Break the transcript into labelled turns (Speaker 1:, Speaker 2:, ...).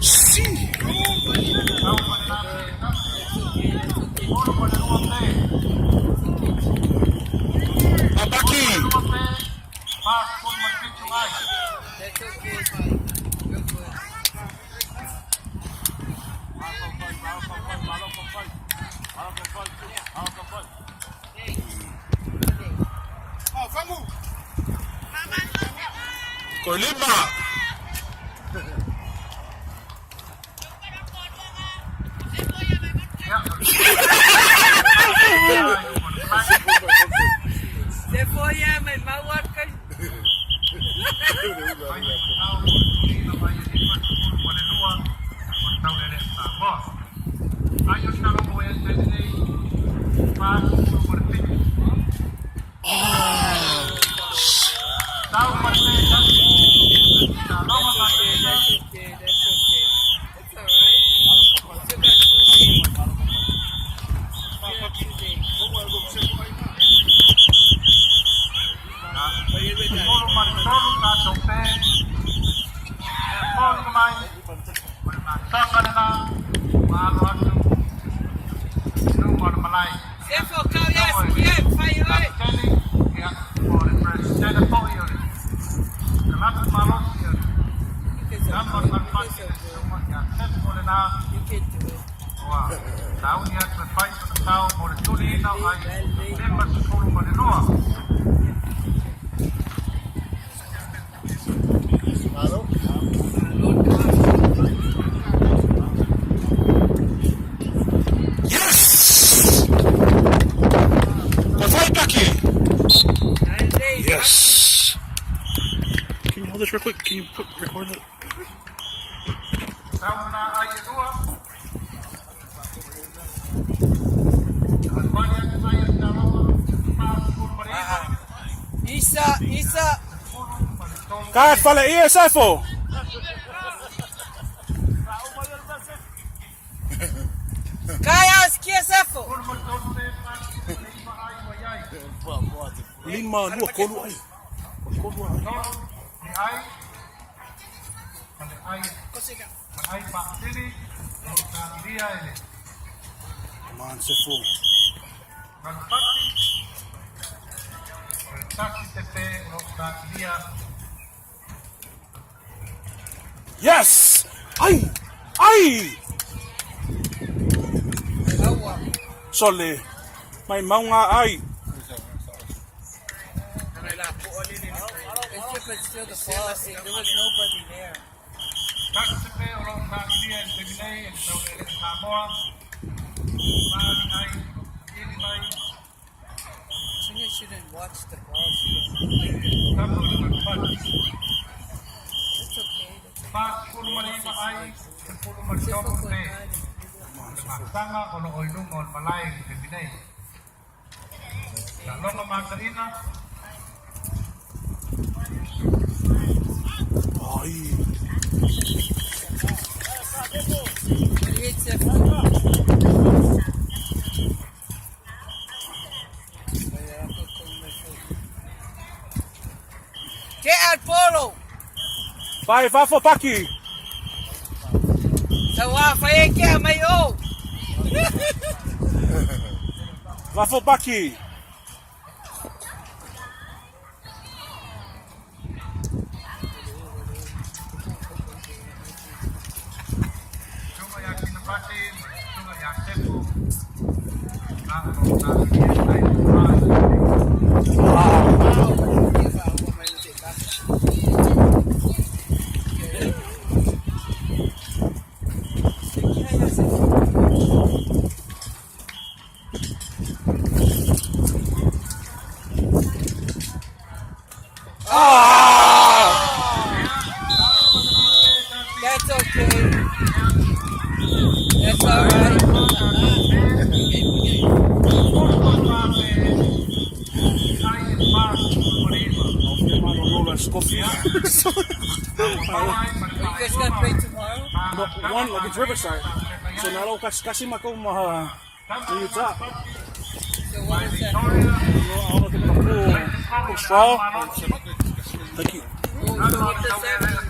Speaker 1: Si. Papaki.
Speaker 2: That's okay, Mike. You're good.
Speaker 1: Kolima.
Speaker 2: Se foi, é, mas mal arca. That's okay, that's okay. That's all right. Still got 2 days. Still got 2 days. Se for cow, yes, yeah, fire away. You can so good. You can so good. You can do it.
Speaker 1: Yes. Kawai Paki.
Speaker 2: 9 days.
Speaker 1: Yes. Can you hold this real quick? Can you put record it?
Speaker 2: Isa, Isa.
Speaker 1: Kat fala ESFO.
Speaker 2: Kaya, KSF.
Speaker 1: Lima lua kolu ai. Kolu ai. Come on, Sefo. Yes! Ai! Ai! Sole. Mai maunga ai.
Speaker 2: It's just, but still the ball. There was nobody there. Junior shouldn't watch the ball. She That's okay. That's okay.
Speaker 1: Ai.
Speaker 2: It's a Get out, Polo!
Speaker 1: Vai, vafo paki.
Speaker 2: Sawa, faye kia, mai o!
Speaker 1: Vafo paki.
Speaker 2: That's okay. That's alright. You guys gonna play tomorrow?
Speaker 1: No, one like it's Riverside. So nalo kas kasi mako ma yuta.
Speaker 2: So what is that?
Speaker 1: No, ako ko straw. Thank you.
Speaker 2: Oh, so what does that mean?